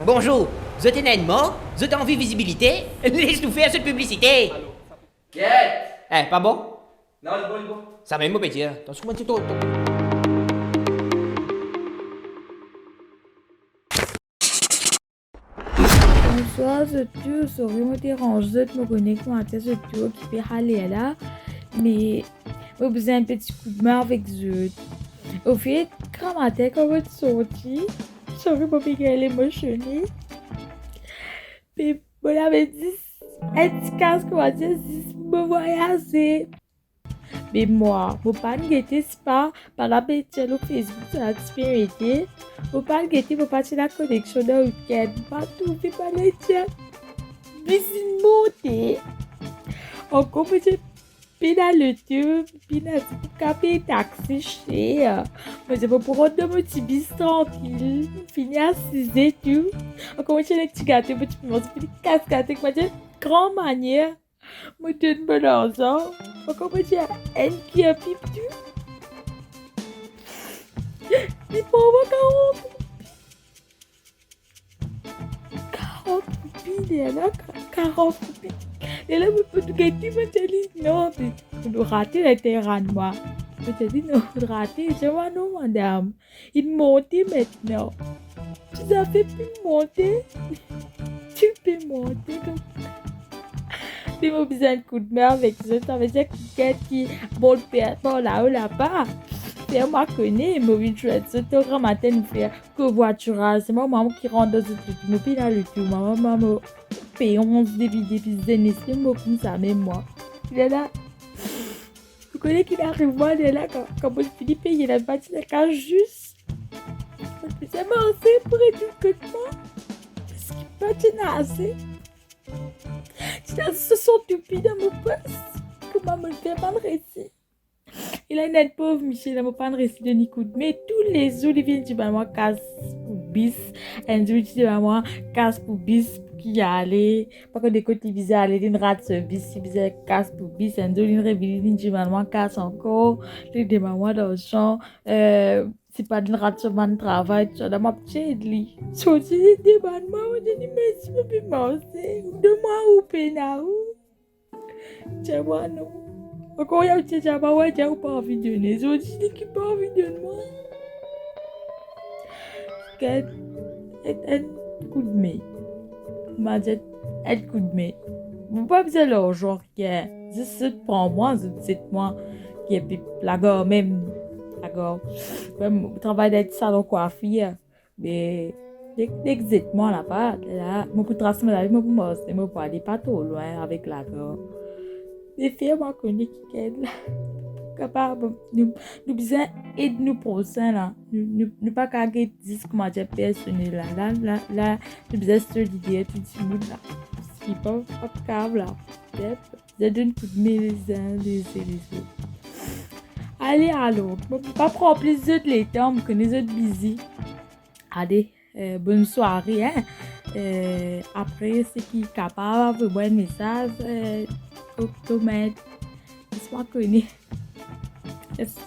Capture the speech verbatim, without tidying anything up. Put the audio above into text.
Bonzour, zot ena enn mark, zot anvi vizibilite, les nou fer zot piblisite. Get! Eh, pa bon? Non, li bon, li bon. Samem mo pe dir. Atann, kouma ti to, to. Bonswar zot tou, sorry mo deranz zot, mo kone kouma zot tou okipe aler la, me mo bizin enn peti koudme avek zot. Ofet, gramatin kan mo ti sorti, sorry mo pe gagn emosione. Me mo ave zis enn ti kas, kouma dir, zis pou mo vwayaze. Me mwa, mo pa'nn gete, sipa, bann la pe tir lor Facebook, sa la ti pe mete. Mo pa'nn gete, mo pa ti ena koneksion dan weekend. Mo pa trouve bann la tir. Bis inn monte. Ankor mo ti pena loto, pena ti pou kav pey taxi ser. Mo dir mo pou rant dan mo ti bis trankil, fini asize tou. Ankor mo ti ena ti gato, mo ti pe manze, fini kas gato, mo dir, gran manier. Mo donn mo larzan, ankor mo dir enn kir pip tou. Li pran mwa karant roupi. Karant roupi, lerla, ka-, karant roupi. Lerla, mo, mo, mo gete, mo dir li, non, mo, mo rate, li ete rann mwa. Mo dir li, non, rate, dir mwa, non, madam. Inn monte aster. Ti zafer pe monte. Ti pe monte, donk. Me mo bizin koudme avek zot, savedir ki get ki bon per par lao laba. Fer mwa kone, mo vinn swet zot, to gramatin nou fer kovwatiraz. Se mwa, mwa ki rant dan zot loto, mo pena loto, mwa, mwa, mo pe onz depi, depi zenes, mo koumsa mem mwa. Lerla, Ou kone ki ariv mwa lerla, kan, kan mo fini peye, la pa ti ena kas zis. Mo ti bizin marse pou retourn kot mwa, parski pa ti ena ase. Ti ena zis swasant roupi dan mo pos. Kouma mo fer pa'nn resi? E la, ena enn pov misie la, mo pa'nn resi donn li koudme. Toulezour li vinn dimann mwa kas pou bis. Enn zour li ti dimann mwa kas pou bis pou ki ale. Pa kone kot li bizin ale, li inn rat so bis, li bizin kas pou bis. Enn zour li revini, li dimann mwa kas ankor, li dimann mwa larzan, eh, sipa li inn rat so bann travay, tousala, mo pa ti ed li. Sorti li dimann mwa, mo dir li mersi, mo pe marse, ou donn mwa ou pena ou. Dir mwa non. Ankor li ti dir mwa, wi, dir ou pa anvi donn, zordi li ki pa anvi donn mwa. Get, enn, enn koudme. Mo dir, enn koudme. Mo pa bizin larzan, rien. Zis zot pran mwa, zot zet mwa, ki epi lagar mem. Lagar. Mem, mo travay dan enn salon kwafir. Me, nek, nek zet mwa laba, la, mo pou tras mo lavi, mo pou marse, mo pou ale pa tro lwin avek lagar. Me fer mwa kone ki get la. Kapav, nou, nou bizin ed nou prosin la. Nou, nou, nou pa kav get zis koumadir personel la. La, la, la, nou bizin solider tou dimoun la. Sipa, pa kav la. Zet, zet donn koudme lezin, lezin, lezot. Ale alor, mo pa pran plis zot letan, mo kone zot bizi. Ale, eh, bonn sware, hein. Eh, apre, seki kapav avoy mwa enn mesaz, eh, ko-, komant, les mwa kone. Yes.